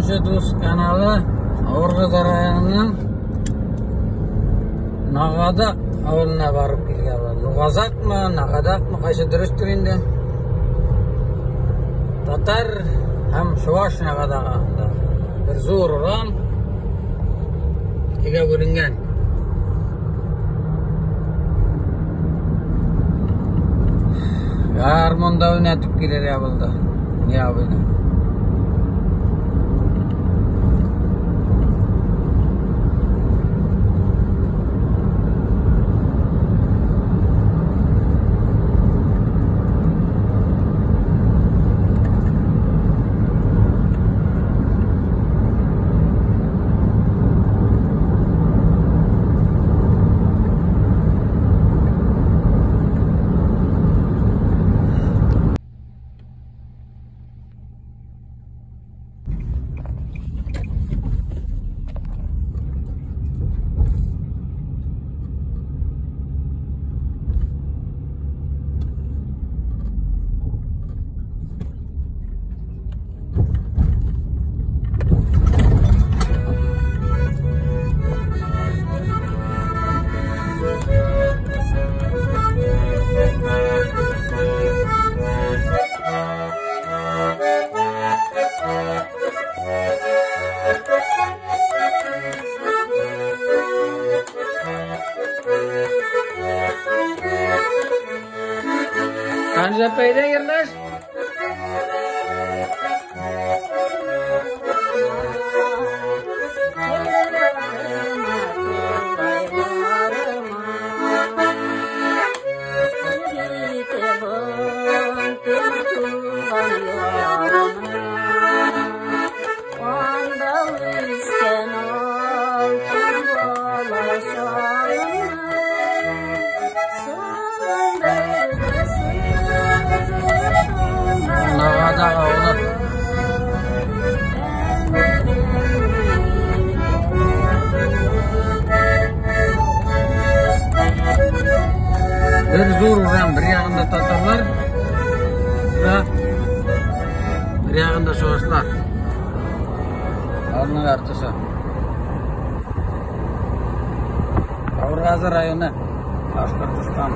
Юлчы дус каналы Авыргазы районының Нагадак авылына барып килгән. Нугазакмы, Нагадакмы, кайсы дөрестер инде. Татар һәм Чуваш Нагадагы анда. Бер зур урам икегә бүленгән. Гармунда уйнатып килергә булды. Не абыйны. Канжа пәйдә йырлаш? Нагадак авылы. Бер зур урам, бер ягында татарлар, бер ягында чувашлар. Авылның яртысы. Авыргазы районы, Башкортостан.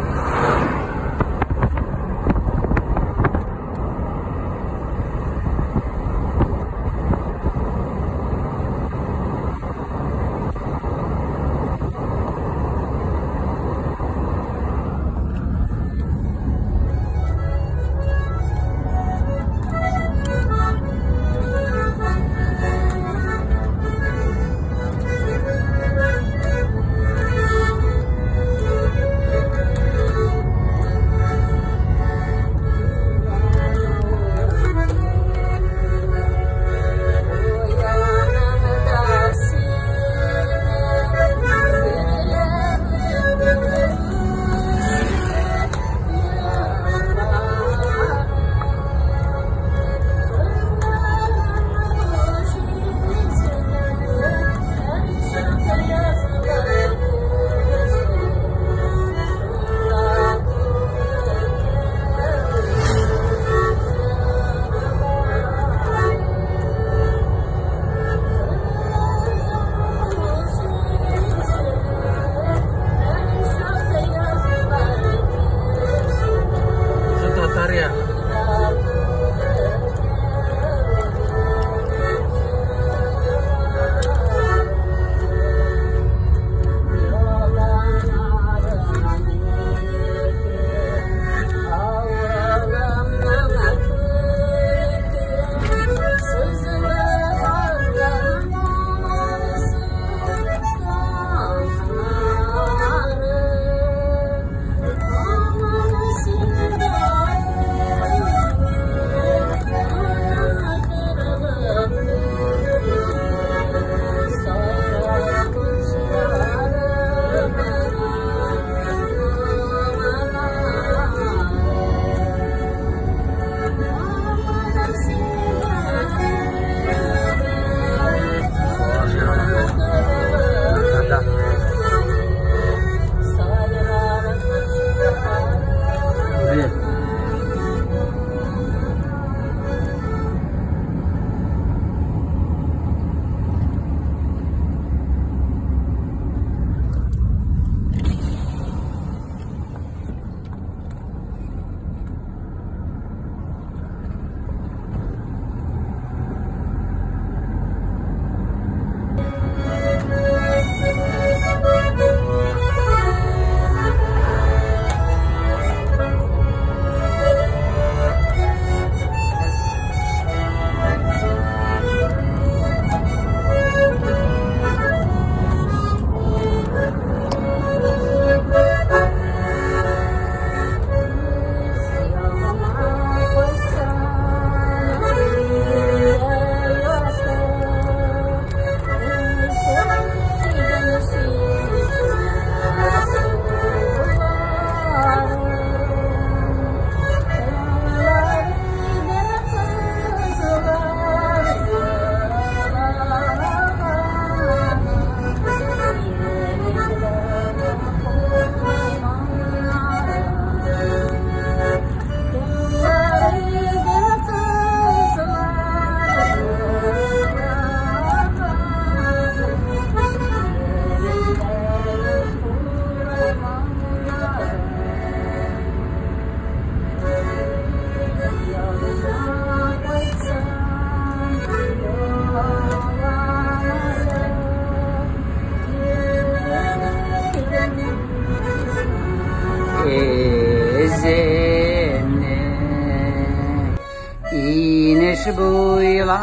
Инеш буйларында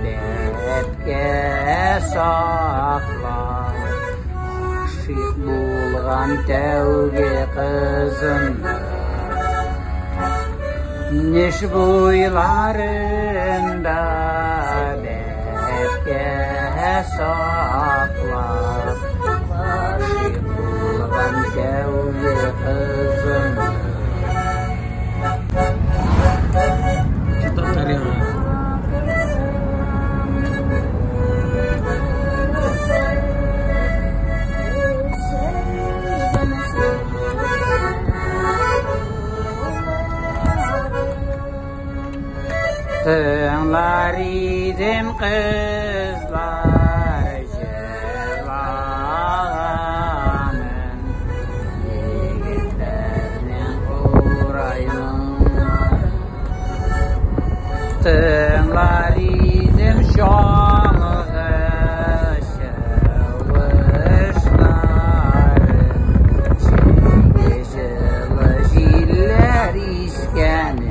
бәбкә саклап, Гашыйк булган тәүге кызым. Инеш буйларында бәбкә саклап, Гашыйк булган тәүге кызым. Татар ягы. Тыңлар идем кызлар җырлаганын, егетләрнең курай-моңнарын. Тыңлар идем чалгы чавышларын, җәйге җылы җилләр искәнен.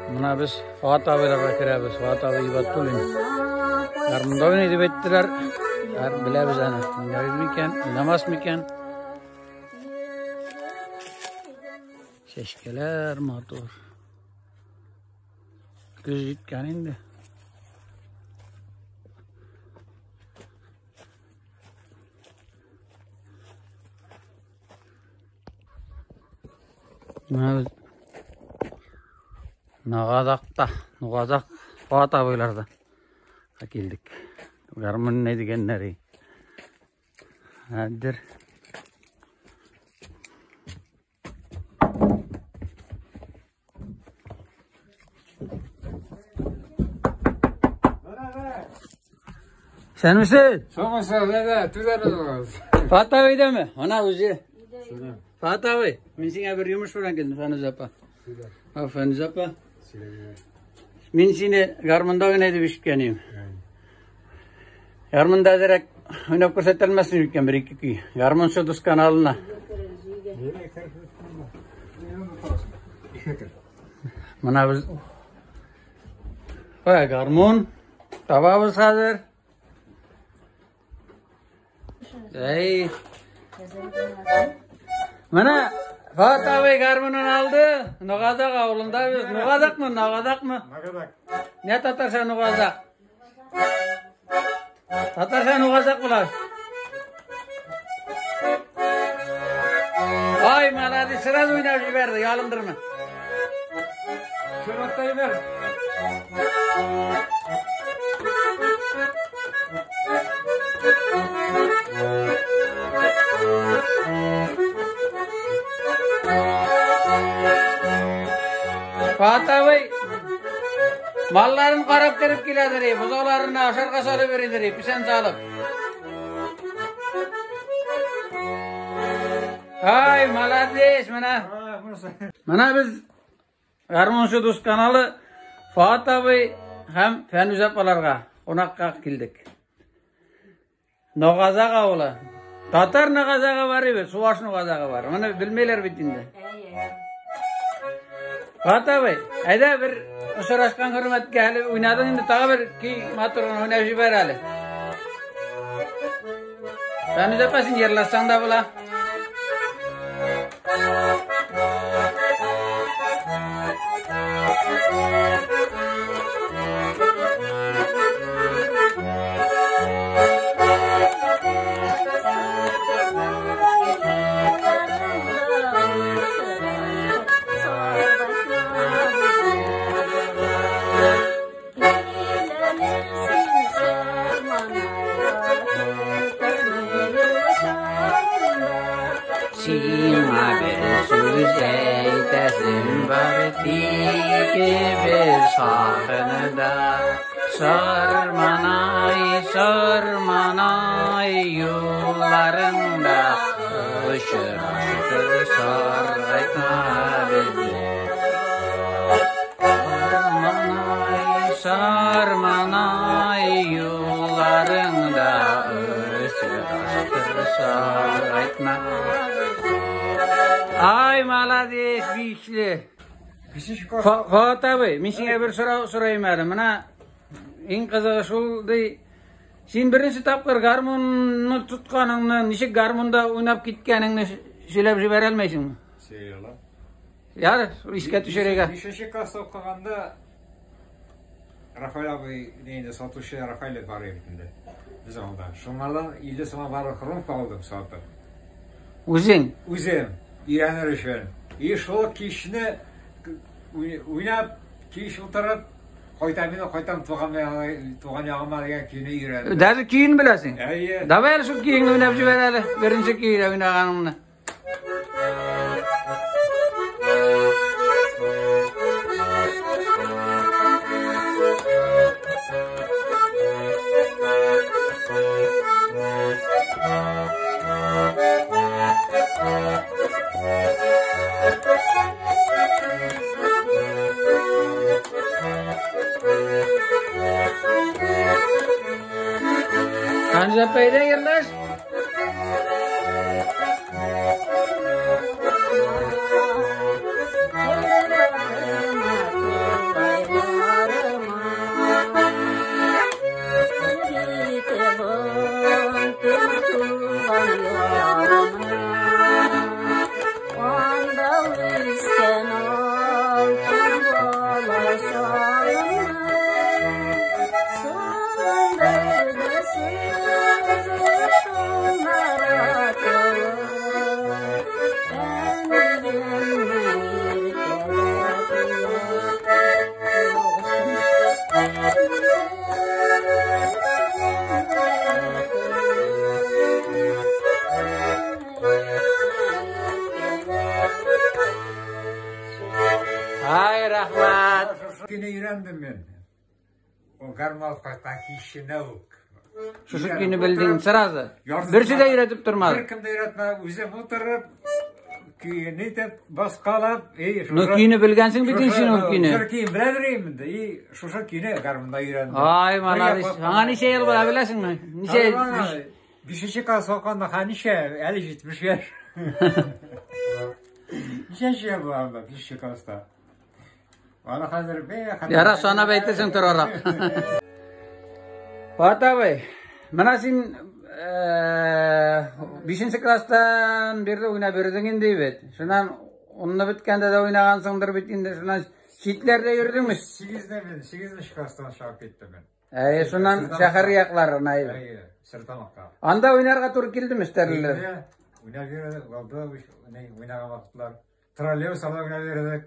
Менә без Фуат абыйларга керәбез. Фуат абый Ибатуллин. Гармунда уйный дип әйттеләр. Һәр беләбез аны. Уйнар микән, уйнамас микән? Чәчкәләр матур. Көз җиткән инде. Менә без Нагадакта, Нугазак Фуат абыйларда килдек. Гармун не дигәннәре. Хәдер. Сәнмисез? Соңгысы да, түзәбез. Фуат абый дәме? Ана үзе. Фуат абый, мин сиңа бер йомыш белән килдем, Фәнүз апа. А, Фәнүз апа. Мин сине гармунда уйный дип ишеткән идем. Гармунда әзрәк уйнап күрсәтәлмәссең микән бер ике көй? Гармунчы дус каналына. Менә без Кая гармун? Табабыз хәзер. Әй. Менә Фат абый гармунын алды. Ногазак авылында без. Ногазакмы, Ногазакмы? Нагадак. Не татарча Ногазак? Татарча Ногазак була. Ай, молодец, сразу уйнап җибәрде, ялындырма. Чираттай бер. Фат абый малларын карап кереп киләдер, бозауларына ашарга салып йөридер, печән салып. Ай, молодец, менә. Менә без Гармунчы дус каналы Фат абый һәм Фәнүз апаларга кунакка килдек. Ногазак авылы. Татар Ногазагы бар иде, Суваш Ногазагы бар. Моны белмиләр бит инде. Фат абый, әйдә бер очрашкан хөрмәткә әле уйнадың инде, тагы бер көй матурын уйнап җибәр әле. Фәнүзә апа, син җырласаң да була. Сиңа бер сүз әйтәсем бар, тик без хакында. Сарманай, сарманай, юлларыңда очраштыр саргайтма безне. Сарманай, сарманай, юлларыңда очраштыр саргайтма. Ай, молодец, бишле. Фат абый, мин сиңа бер сорау сорыйм әле. Менә иң кызыгы шул ди. Син беренче тапкыр гармунны тотканыңны, ничек гармунда уйнап киткәнеңне сөйләп җибәрә алмыйсыңмы? Сөйли алам. Яр, искә төшерергә. Бишенче класста укыганда Рафаэль абый инде сатучы Рафаэль бар иде инде. Без авылда. Шуңардан 50 сумга барып хром алдым сатып. Үзең? Үзем өйрәнер өчен. И шул кичне уйнап, кич утырып, кайтам инде, кайтам туган туган ягыма дигән көйне өйрәндем. Даже көен беләсең? Әйе. Давай әле шул көеңне уйнап җибәр әле. Беренче көйне уйнаганыңны. Ханза апа, җырлаш. Ай, рәхмәт. Көйне өйрәндем мин. Ул гармун алып кайткан киченә үк. Шушы көйне белдең сразу. Берсе дә өйрәтеп тормады. Беркем дә өйрәтмәде, үзем утырып, көйне итеп баскалап, и Ну, көйне белгәнсең бит инде син ул көйне. Шушы көйне беләдер инде. И шушы көйне гармунда өйрәндем. Ай, молодец. Аңа ничә ел була беләсеңме? Ничә ел? Бишенче класс укыганда ха ничә? Әле 70 яшь. Ничә яшь була анда бишенче класста? Аны хәзер бик Яра санап әйтерсең торарак. Фат абый, менә син бишенче класстан бирле уйнап йөрдең инде бит. Шуннан унны беткәндә дә уйнагансыңдыр бит инде. Шуннан читләрдә йөрдеңме? Сигездә мин, сигезенче класстан чыгып киттем мин. Әйе, шуннан шәһәр якларына. Әйе, Сертамакка. Анда уйнарга туры килдеме стәрлеләр? Уйнап йөрдек, алда уйнаган вакытлар. Троллейбус алып уйнап йөрдек.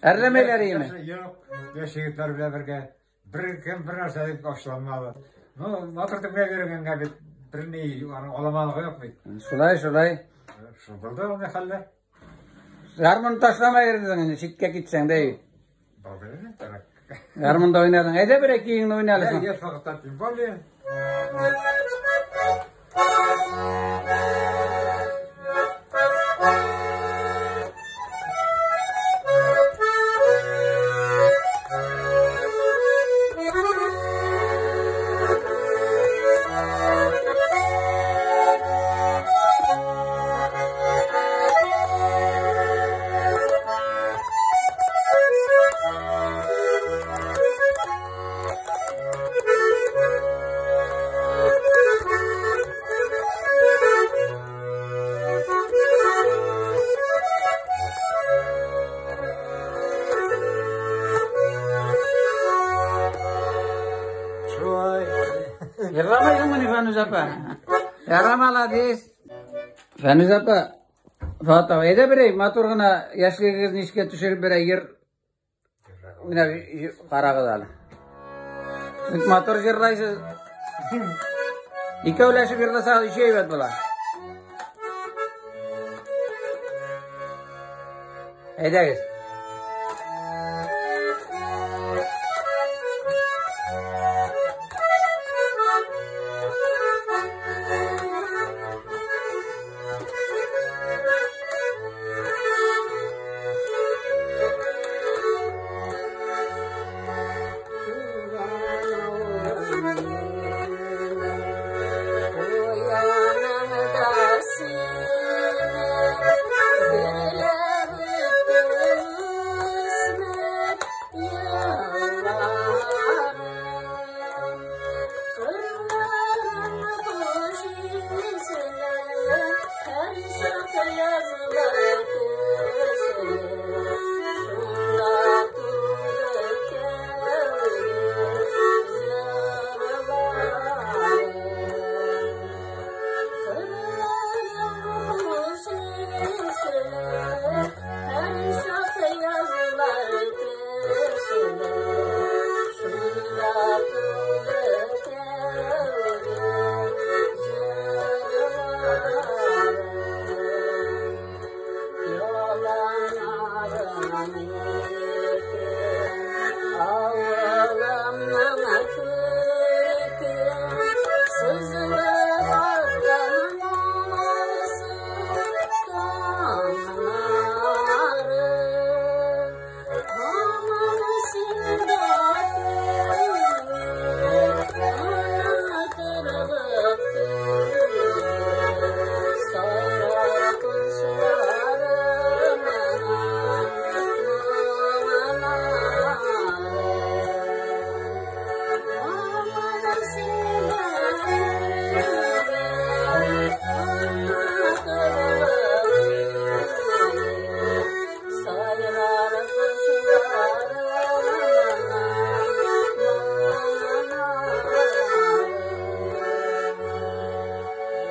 Әрләмәйләр име? Юк, яшь егетләр белән бергә. Бер кем бер нәрсә дип ачуланмады. Ну, матур итеп уйнап йөргәнгә бит берни аның аламалыгы юк бит. Шулай, шулай. Шул булды ул хәлләр. Гармун ташламай йөрдең инде, читкә китсәң дә. Булды инде, так. Гармунда уйнадың. Әйдә бер көеңне уйна әле соң. Яшь вакытта тем более. Җырламыйсыңмыни, Фәнүз апа? Яра, молодец. Фәнүз апа, Фат абый, әйдә берәй матур гына яшьлегегезне искә төшереп берәй җыр уйнап карагыз әле. Бик матур җырлайсыз. Икәүләшеп җырласагыз еще әйбәт була. Әйдәгез.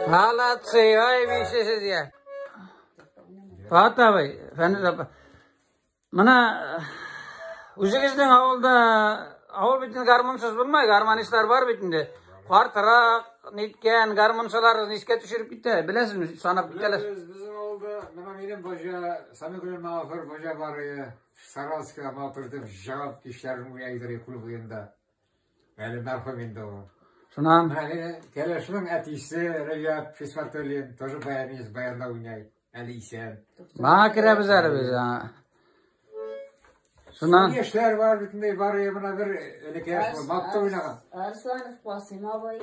Молодцы, ай, бишесез я. Фат абый, Фәнүз апа. Менә үзегезнең авылда, авыл бит инде гармунсыз булмай, гармонистлар бар бит инде. Картрак, ниткән гармунчыларыгызны искә төшереп китә, беләсезме, санап китәләр. Без безнең авылда менә минем баҗа, Самигуллин Мәгафур баҗа бар иде. Саранскида матур итеп җыгып кичләрен уйный иде күл буенда. Әле мәрхүм инде ул. Шуннан Менә минем кәләшнең әтисе Рәҗәп Хисмәтуллин тоже баянист, баянда уйный. Әле исән. Маңа керәбез әле без. Шуннан Яшьләр бар бөтенләй бар менә бер элеке матур уйнаган. Арсланов Касым абый.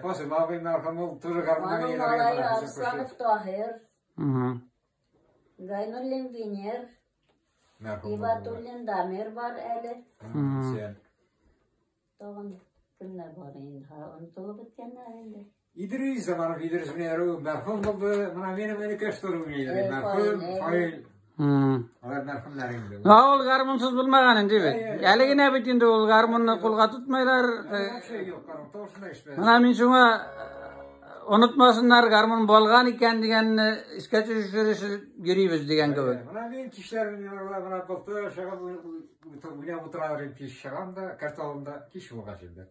Касым абый мәрхүм ул тоже гармунда Аның уйный. малае Арсланов Таһир, Мгм. Гайнуллин Венер, Мәрхүм. Ибатуллин Дамир бар әле. Исән. Тагын кемнәр бар инде? Ха, онытылып беткәннәр инде. Идрис Заманов, Идрис менә мәрхүм булды. Менә минем энекәш тоже уйный. Мәрхүм, Фаил. Алар мәрхүмнәр инде. Авыл гармунсыз булмаган инде бит. Әле генә бит инде ул гармунны кулга тотмайлар. Вообще юк, гармун тавышын да ишетмәдем. Менә мин шуңа онытмасыннар, гармун булган икән дигәнне искә төшереп йөрибез дигән кебек. Менә мин кичләрен менә былтыр чыгып уйнап утыралар инде, кич чыгам да, карт алдында кич булгач инде.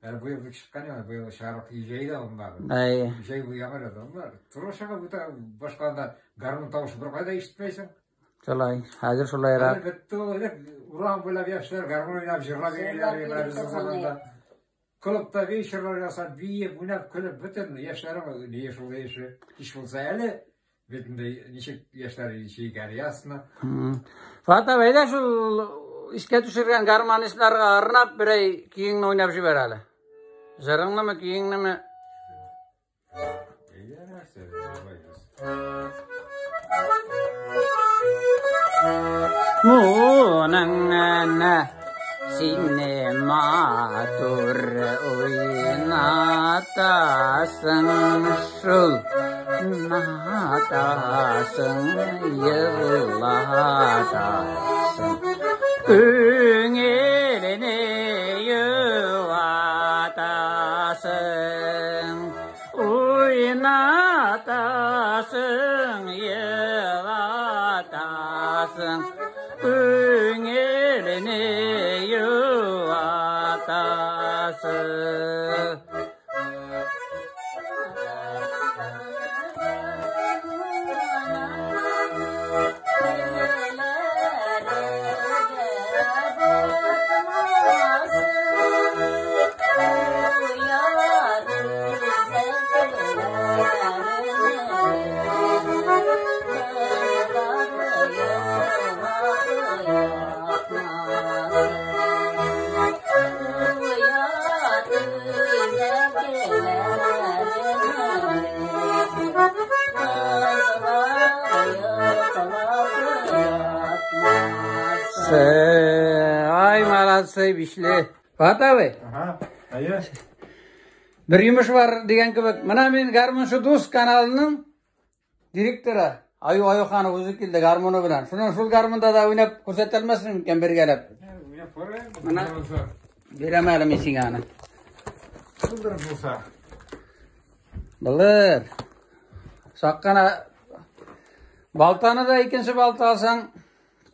Әле быел бик чыккан юк, быел чыгарып җәй дә булмады. Әй. Җәй буе яңгыр яуды, булмады. Туры чыгып үтә, башкаларда гармун тавышы беркайда ишетмәйсең. Шулай, хәзер шулайрак. Әле бетте ул, элек урам буйлап яшьләр гармун уйнап җырлап йөриләр иде менә безнең заманда. Клубта вечерлар ясап, биеп, уйнап, көлеп, бөтен яшьләр ни шул яше. Кич булса әле, бит инде ничек яшьләр ничек икәне ясно. Фат абый, әйдә шул искә төшергән гармонистларга арнап берәй көеңне уйнап җибәр әле. Җырыңнымы, көеңнеме? Әйдә, нәрсә, җырлайбыз. Моның сине матур уйнатасың шул, натасың, елатасың. Күңелене юатасың. юатасы. Ay молодцы, бишле. Фат абый. Ага, әйе. Бер йомыш бар дигән кебек. Менә мин Гармунчы дус каналының директоры Аю Аюханов үзе килде гармуны белән. Шуннан шул гармунда да уйнап күрсәтә алмассың микән бергәләп? Уйнап карыйм. Менә. Бирәм әле мин сиңа аны. Булдырып булса. Булыр. Сак кына балтаны да икенче балта алсаң,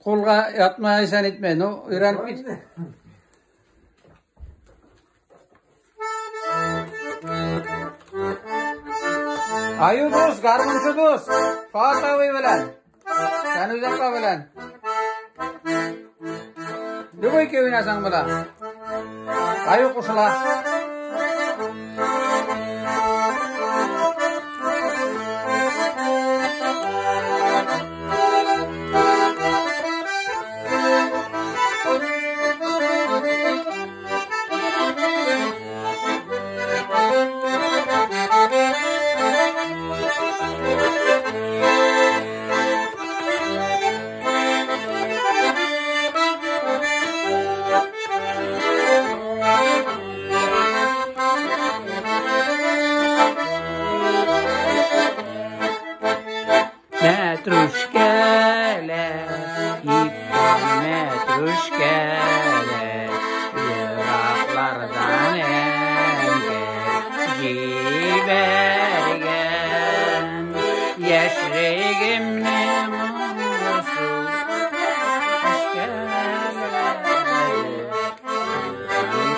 кулга ятмай исән итмәй. Ну, өйрәнеп кит. Аю дус, гармунчы дус, Фат абый белән, Фәнүзә апа белән. Любой көй уйнасаң була. Аю кушыла. Мәтрүшкәләр, кипкән мәтрүшкәләр, ераклардан әңгәр җибәргән. Яшьлегемне моңсу мәтрүшкәләр,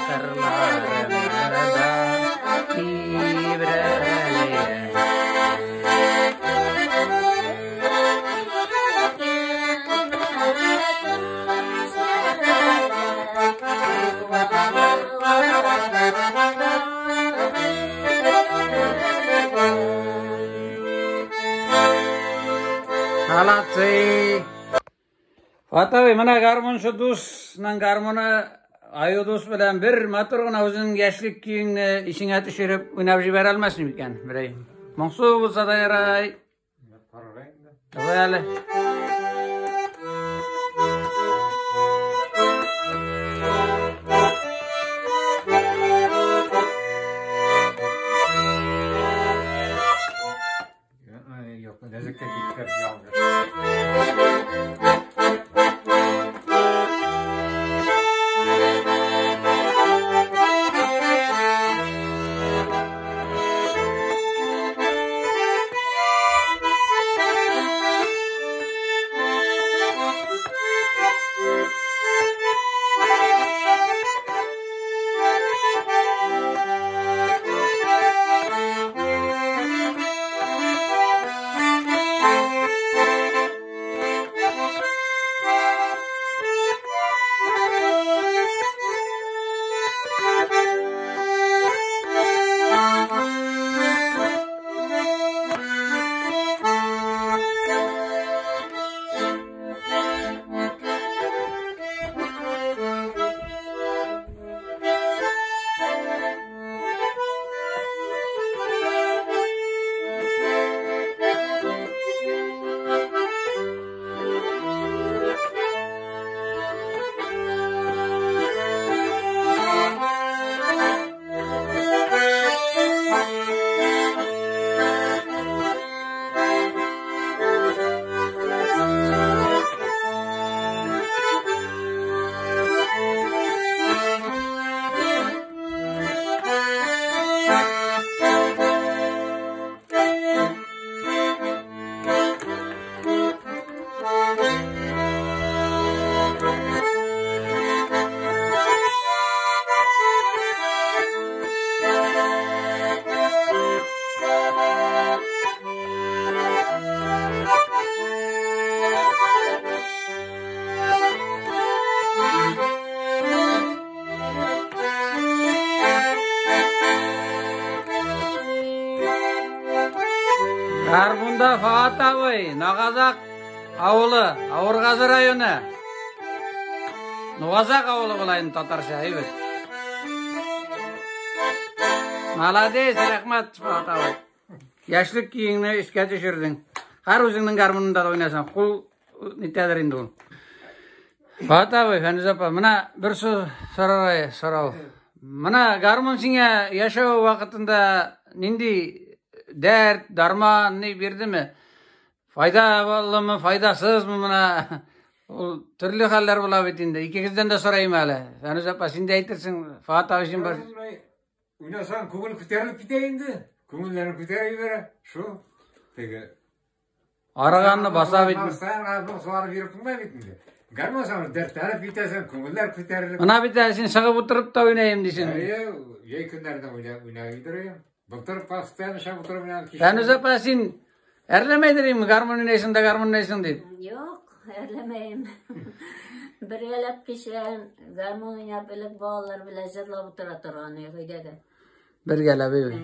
кырларымда тибрәлгән. Молодцы! Фат абый, менә гармунчы дусның гармуны Аю дус белән бер матур гына үзеңнең яшьлек көеңне исеңә төшереп уйнап җибәрә алмассың микән? Берәй. Моңсу булса да ярай. Карарга инде. Давай әле. Ay, Юк, нәзеккә киттер ялгыш. Гармунда Фаат абый, Нагазак авылы, Авыргазы районы. Нугазак авылы була инде татарча, әйбәт. Молодец, рәхмәт, Фаат абый. Яшьлек көеңне искә төшердең. Һәр үзеңнең гармуныңда да уйнасаң, кул нитәдер инде ул. Фаат абый, Фәнүз апа, менә бер сорарай, сорау. Менә гармун сиңа яшәү вакытында нинди дәрт, дарман ни бирдеме? Файдалымы, файдасызмы менә? Ул төрле хәлләр була бит инде. Икегездән дә сорыйм әле. Фәнүз апа, син дә әйтерсең, Фаат абый син бар. Уйнасаң, күңел күтәрелеп китә инде. Күңелләрен күтәреп җибәрә. Шул. Теге. Арыганны баса бит. Сән гармун суарып йөреп булмый бит инде. Гармун саңа дәртләнеп китәсең, күңелләр күтәрелеп. Менә бит әле син чыгып утырып та уйныйм дисең. Әйе, җәй көннәрендә уйнап уйнап йөрим. Былтыр постоянно шәп утырып уйнадым. Фәнүз апа, син әрләмәйдер инде, гармун уйнайсың да гармун уйнайсың дип. Юк, әрләмәем. Бергәләп кичә гармун уйнап элек балалар белән җырлап утыра торган идек өйдә дә. Бергәләп өй.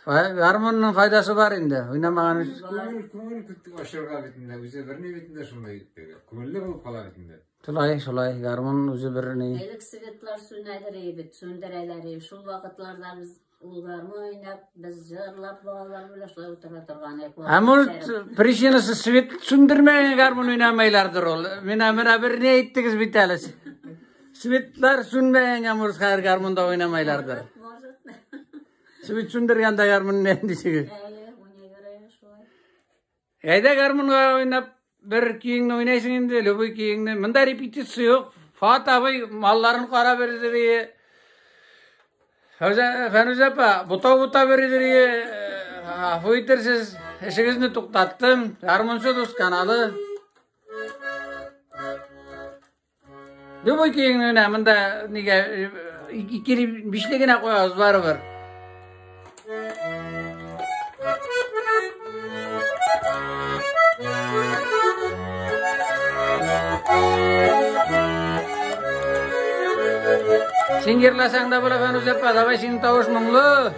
Гармунның файдасы бар инде. Уйнамаган өчен. Күңел, күңел ачырга бит инде, үзе берни бит инде шундай. Күңелле булып кала бит инде. Шулай, шулай, гармун үзе берни. Элек светлар сүнәдер бит, сүндерәләр. Шул вакытларда без ул гармун уйнап, без җырлап балалар белән шулай утыра торган идек. Ә может, причинасы свет сүндермәгән гармун уйнамайлардыр ул. Менә менә бер ни әйттегез бит әле. Светлар сүнмәгәнгә может хәзер гармунда уйнамайлардыр. Может. Свет сүндергәндә гармун уйнайм дисегез. Әйе, уйный йөрәйм шулай. Әйдә гармунга уйнап бер көеңне уйнайсың инде, любой көеңне. Монда репетиция юк. Фат абый малларын карап бирде. Фәнүзә апа, бута-бута бирде. Гафу итерсез, эшегезне туктаттым. Гармунчы дус каналы. Любой көеңне уйна, монда нигә ике бишле генә куябыз барыбер. Син җырласаң да була, Фәнүзә апа, давай синең тавыш моңлы.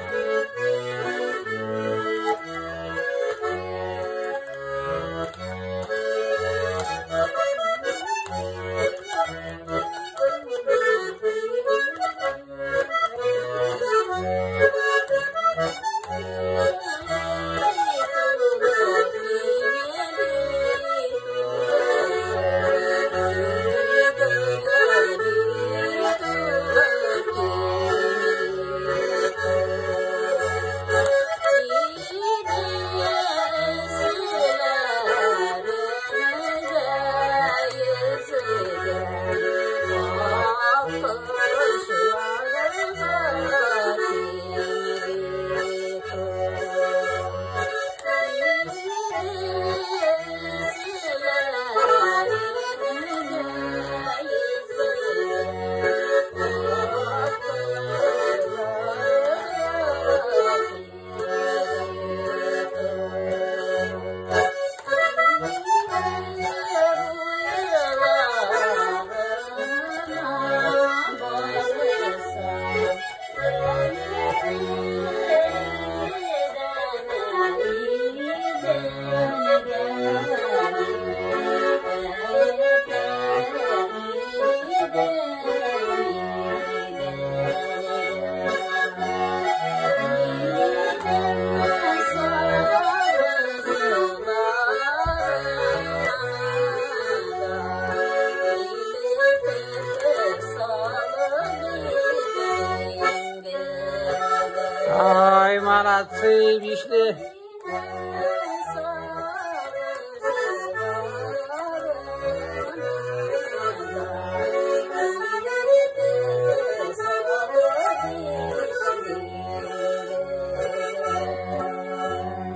Ай, молодцы, бишле.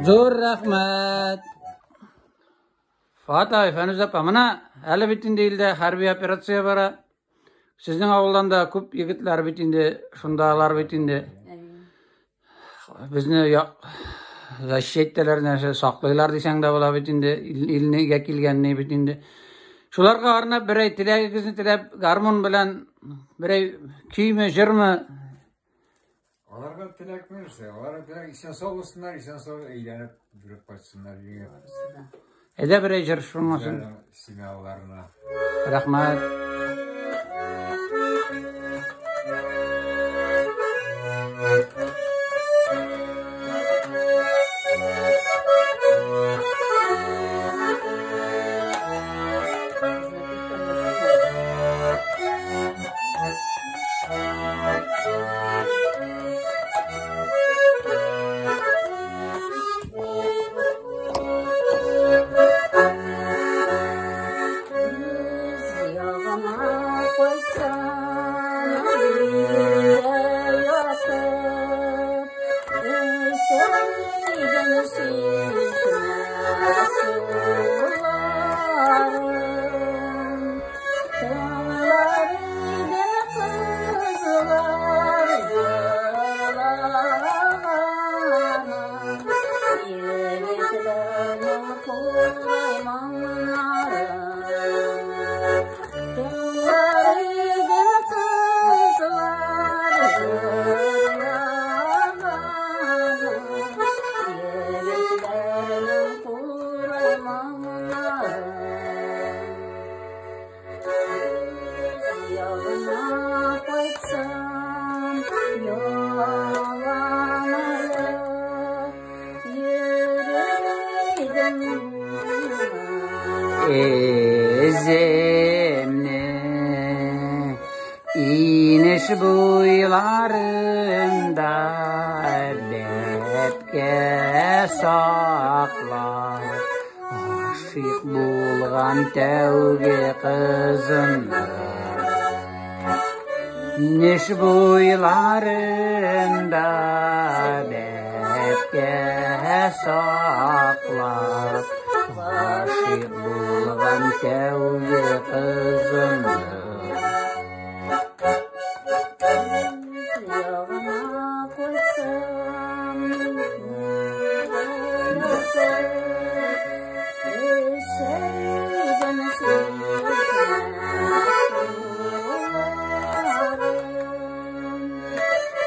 Зур рәхмәт. Фат абый, Фәнүз апа, менә әле бит инде илдә хәрби операция бара. Сезнең авылдан да күп егетләр бит инде, шундалар бит инде. Безне защищать итәләр, нәрсә саклыйлар дисәң дә була бит инде, илнегә килгәнне бит инде. Шуларга арнап берәй теләгегезне теләп, гармун белән берәй көйме, җырмы? Аларга теләк нәрсә? Алар теләк исән сау булсыннар, исән сау әйләнеп йөреп кайтсыннар өйгә. Әйдә берәй җыр шуннан. Семьяларына. Рәхмәт. Ezemne iniş boylarında bepke saklar aşık bulgan tevge kızımda İniş boylarında bepke saklar aşık bulgan tevge kızımda.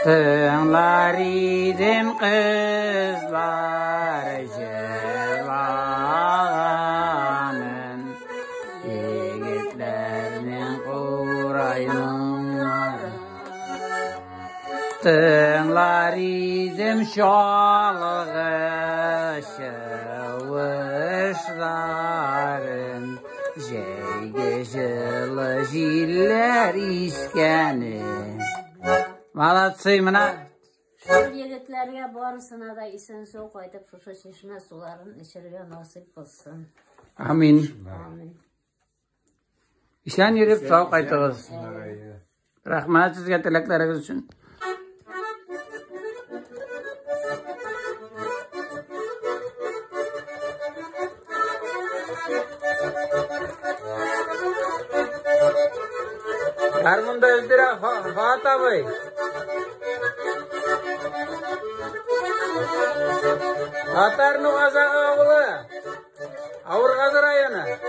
Tınlar idim kızlar cevlanın, yiğitlerinin kurayınları. Tınlar idim şalğı şavuşların, jeyge jılı jiller iskeni. Молодцы, мына. Шул егетләргә барысына да исән сау кайтып, шушы чишмә суларын эчәргә насыйп кылсын. Амин. Амин. Исән йөреп сау кайтыгыз. Рәхмәт сезгә теләкләрегез өчен. Гармунда өздерә Фат абый. Татар Нугазагы авылы, Авыргазы районы.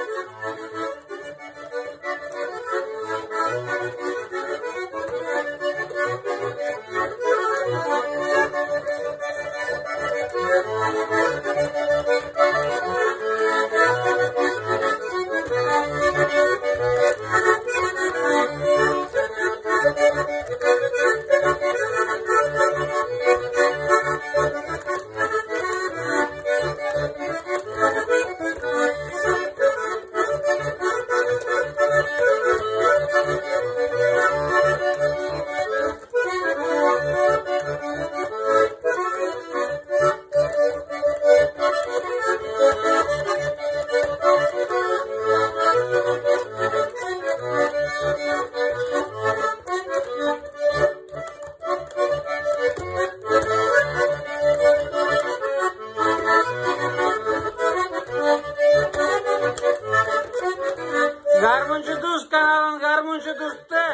Гармунчы дус каналын Гармунчы дусты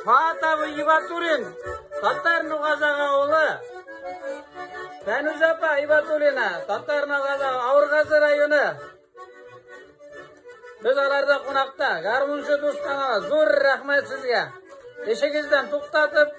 Фат абый Ибатуллин, Татар Нугазагы авылы. Фәнүзә апа Ибатуллина, Татар Нугазагы, Авыргазы районы. Без аларда кунакта. Гармунчы дус каналы, зур рәхмәт сезгә. Эшегездән туктатып